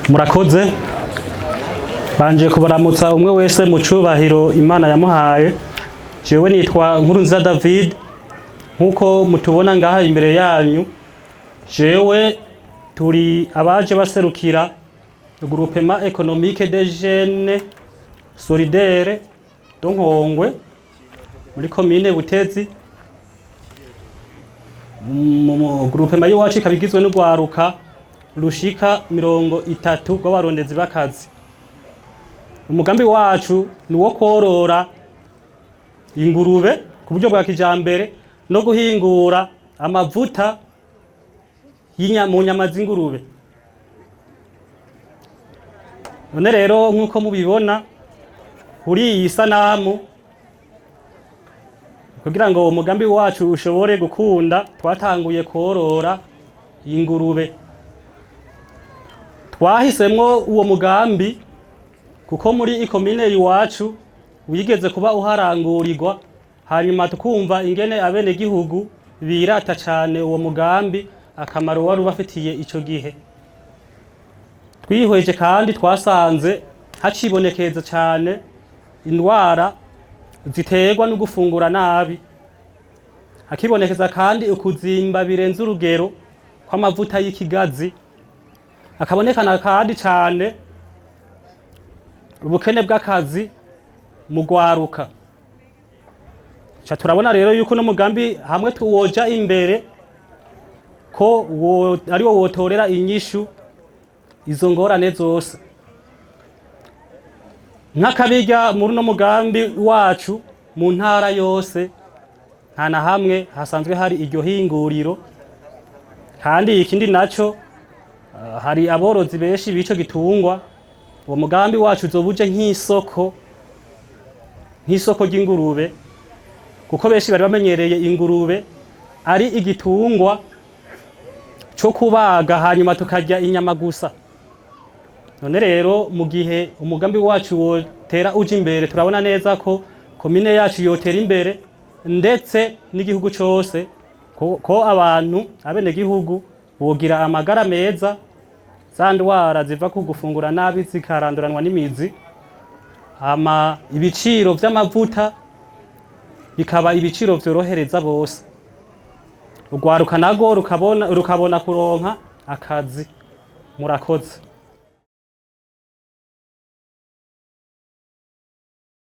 Murakoze. Banje kubaramutsa umwe wese mu cubahiro Imana yamuhaye. Jewe nitwa Nkurunziza David, nkuko mutubona ngaha imbere yanyu. Jewe turi abaje baserukira Groupement Économique des Jeunes Solidaires de Nkongwe muri komine Butezi. Mu groupement y'iwacu ikaba igizwe n'urwaruka rushika 30 rw'abarondezi b'akazi. Umugambi wacu ni uwo korora ingurube ku buryo bwa kijambere no guhingura amavuta mu nyama z'ingurube. None rero, nk'uko mubibona kuri iyi sanamu, kugira ngo umugambi wacu ushobore gukunda, twatanguye korora ingurube. Twahisemwo uwo mugambi kuko muri ikomine iwacu wigeze kuba uharangurirwa, hanyuma tukumva ingene abenegihugu birata cane uwo mugambi, akamaro wari ubafitiye ico gihe. Twihweje kandi twasanze hacibonekeza cane indwara ziterwa no gufungura nabi, hakibonekeza kandi ukuzimba birenze urugero kw'amavuta y'ikigazi, hakabonekana kandi cane ubukene bw'akazi mu rwaruka. Ca turabona rero yuko no mugambi hamwe tuwoja imbere ko ariwo wotorera inyishu izo ngorane zose. Nk'akabirya, muri uno mugambi wacu, mu ntara yose nta na hamwe hasanzwe hari iryo hinguriro. Kandi ikindi naco, hari aborozi benshi b'ico gitungwa. Uwo mugambi wacu uzoba uje nk'isoko ry'ingurube, kuko benshi bari bamenyereye ingurube ari igitungwa co kubaga hanyuma tukarya inyama gusa. None rero, mu gihe umugambi wacu wotera uja imbere, turabona neza ko komine yacu yotera imbere, ndetse n'igihugu cose, ko abantu, abenegihugu, bogira amagara meza, za ndwara ziva ku gufungura nabi zikaranduranwa n'imizi, hama ibiciro vy'amavuta bikaba ibiciro vyorohereza bose, urwaruka narwo rukabona kuronka akazi. Murakoze.